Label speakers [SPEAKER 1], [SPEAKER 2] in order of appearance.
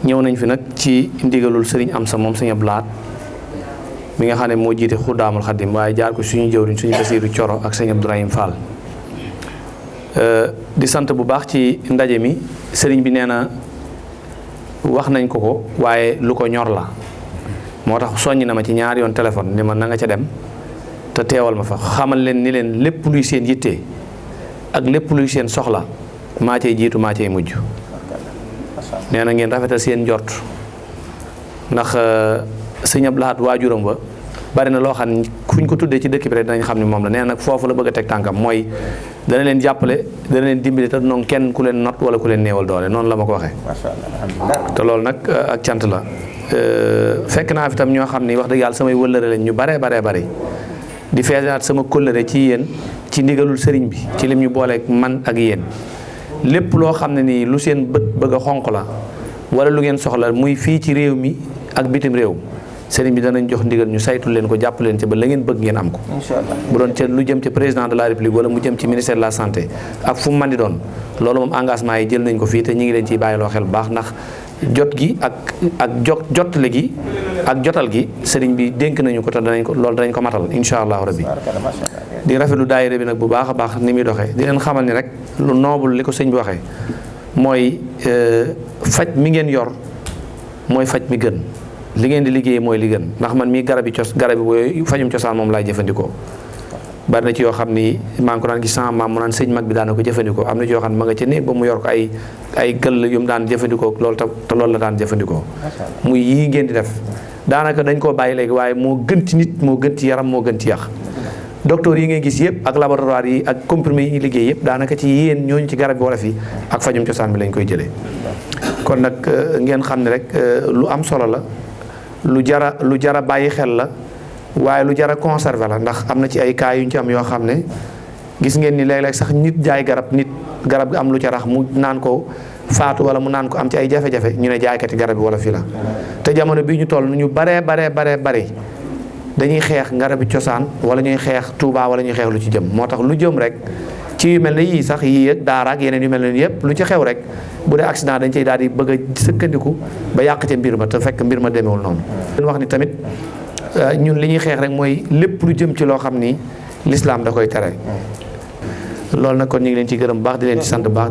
[SPEAKER 1] ñëw nañ fi nag ci ndigalul sëriñ Amsa moom sëñ Abdou Lahad mi nga xam ne moo jiite Xuddaamul Xadim waaye jaar ko suñu jëwriñ suñu Basiiru Coro ak sëñ Abdourahim Fall di sant bu baax ci ndaje mi sëriñ bi nee na wax nañ ko waaye lu ko ñor la moo tax soññ na ma ci ñaari yoon téléphone ni ma na nga ca dem te teewal ma fa xamal leen ni leen lépp luy seen yitte ak lépp luy seen soxla maa cay jiitu maa cay mujj nee na ngeen rafetal seen njort ndax sëñ Abdou Lahad waajuram ba bari na loo xam ne kuñ ko tuddee ci dëkk bi rek danañ xam ne moom la nee nag foofu la bëgg a teg tànkam mooy dana leen jàppale dana leen dimbali te noonu kenn ku leen not wala ku leen néewal doole noonu la ma ko waxee.
[SPEAKER 2] macha allah alhamdulilah.
[SPEAKER 1] te loolu nag ak cant la fekk naa fi tam ñoo xam ni wax dëgg yàlla samay wëllëre lañ ñu baree bari di feesaat sama kóllëre ci yéen ci ndigalul sëriñ bi ci lim ñu booleeg man ak yéen lépp loo xam ne nii lu seen bët bëgg a xonq la wala lu ngeen soxla muy fii ci réew mi ak bitim réew sëriñ bi danañ jox ndigal ñu saytu leen ko jàpp leen ci ba la ngeen bëgg ngeen am ko.
[SPEAKER 2] incha allah
[SPEAKER 1] bu doon ca lu jëm ci président de la république wala mu jëm ci ministère de la santé ak fu mu mën di doon loolu moom engagement yi jël nañ ko fii te ñu ngi leen ciy bàyyiloo xel bu baax ndax jot gi ak jottale gi ak jotal gi sëriñ bi dénk nañu ko te danañ ko loolu danañ ko matal incha allahu rabbi. di rafetlu daayira bi nag bu baax a baax ni muy doxee di leen xamal ni rek lu noobul li ko sëñ bi waxee mooy faj mi ngeen yor mooy faj mi gën. li ngeen di liggéey mooy li gën ndax man mii garab yi booy fajum cosaan moom laay jëfandikoo bari na ci yoo xam ni maa ngi ko daan gis sama maam mu naan sëñ mag bi daan na ko jëfandikoo am na ci yoo xam ne ma nga ca néeg ba mu yor ko ay gëll yu mu daan jëfandikoo loolu te loolu la daan jëfandikoo muy yii ngeen di def daanaka dañ koo bàyyi léegi waaye moo gën ci nit moo gën ci yaram moo gën ci yax docteur yi ngay gis yëpp ak laboratoire yi ak comprimé yi ñuy liggéey yëpp daanaka ci yéen ñooñu ci garab yi wolof yi ak fajum cosaan bi lañ koy jëlee kon nag ngeen xam ne rek lu am solo la lu jara bàyyi xel la waaye lu jara conserver la ndax am na ci ay cas yu ñu ci am yoo xam ne gis ngeen ni léeg-léeg sax nit jaay garab gi am lu ca rax mu naan ko faatu wala mu naan ko am ci ay jafe-jafe ñu ne jaaykati garab yi wala fii la te jamono bii ñu toll ñu baree dañuy xeex garabi cosaan wala ñuy xeex Tuubaa wala ñuy xeex lu ci jëm moo tax lu jëm rek ci yu mel ne yii sax yii ak daara ak yeneen yu mel ne yëpp lu ci xew rek bu dee accident dañ cey daal di bëgg a sëkkandiku ba yàq ca mbir ma te fekk mbir ma demewul noonu. leen wax ni tamit ñun li ñuy xeex rek mooy lépp lu jëm ci loo xam ni lislaam da koy tere loolu nag kon ñu ngi leen ci gërëm baax di leen ci sant baax.